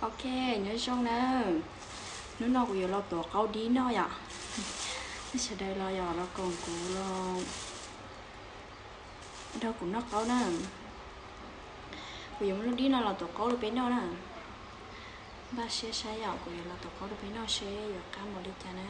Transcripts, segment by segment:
Ok, nyob zoo na. Hnub no kuv yuav los tuav qaub dib noj yom. Nej sawv daws los yom, los koom kuv los nrog kuv noj qaub na. Kuv yuav muab lub dib no los tuav qaub rau peb noj na. Npaj siab saib yom, kuv yuav los tuav qaub rau peb noj seb yuav qab npaum li cas na.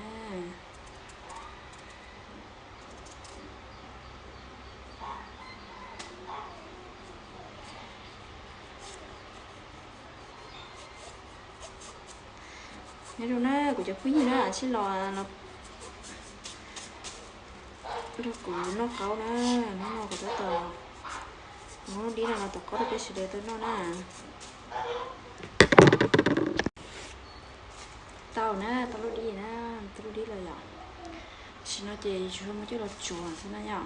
Nyob zoo na kuv cov phooj ywg na, sib los nrog kuv noj qaub na. Hnub no kuv tab tom muab lub dib no los tuav qaub rau peb sawv daws tau noj na. Tau na, tau lub dib na, tau lub dib lawm yom. Tam sim no ces tsuas muab coj los tsuav xwb na yom.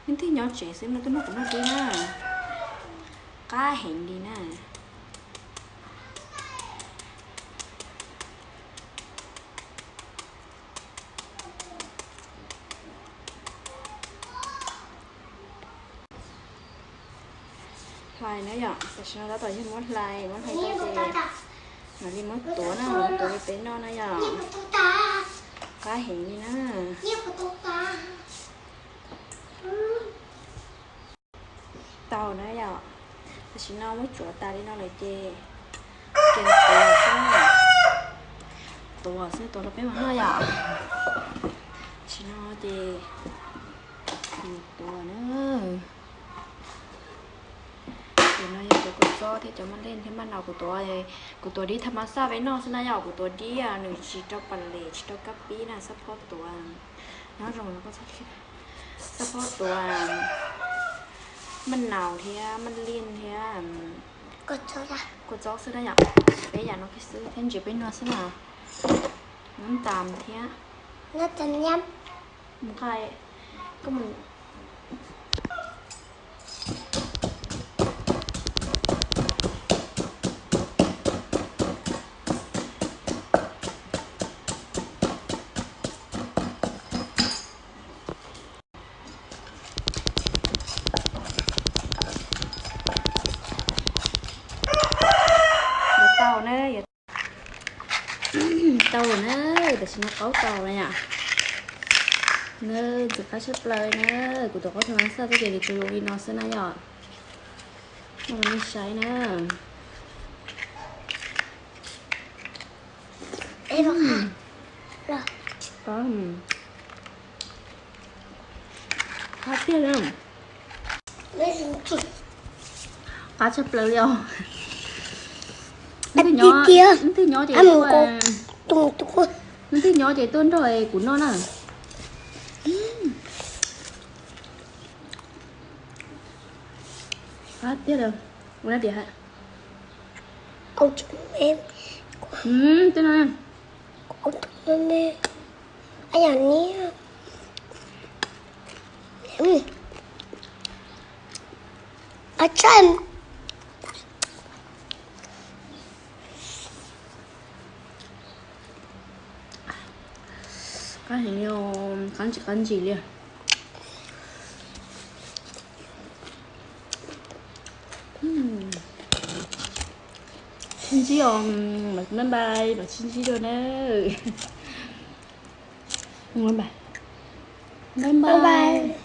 Leej twg nyob tsev xwb no tuaj nrog kuv noj dib na, qab heev li na. Hlais na yom, tam sim no tab tom yog muab hlais, muab hlais tau ces mam li muab tuav na, muab tuav rau peb noj na yom. Qab heev li na. Tau na yom, tam sim no muab tsuav tas li no lawm ces, ces tuav xwb, tuav xwb tuav rau peb mam noj yom. Tam sim no ces kuv tuav na. Cov no yog cov kua txob thiab cov maj lej thiab maj naus kuv tuav, kuv tuav dib tha ma xaj peb noj xwb na yom, kuv tuav dib nws tsis rau pas les tsis rau kab pib na, xab phob tuav. Nyob zoo, xab phob tuav maj naus thiab maj lej thiab kua txob xwb na yom. Peb yam no kiag xwb thiab ntsis peb noj xwb na. Nab tas thiab. Nqa, koj mus. Yuav tau na, yuav tau na, tam sim no qaub tau lawm yom. Na, ntxim qab tshaj plaws na, kuv tuav qaub tha ma xaj xwb ces nws tsuas zoo li no xwb na yom. Noj rau nej saib na. Qab tiag na. Qab tshaj plaws li os. Leej twg nyob, leej twg nyob ces tuaj, leej twg nyob ces tuaj nrog kuv noj na. Qab tiag li. Ua na tias ha. Twb no. Qab heev li, qab ntsis qab ntsis li. Sib ntsib os, bye bye, mam sib ntsib dua na. Bye bye.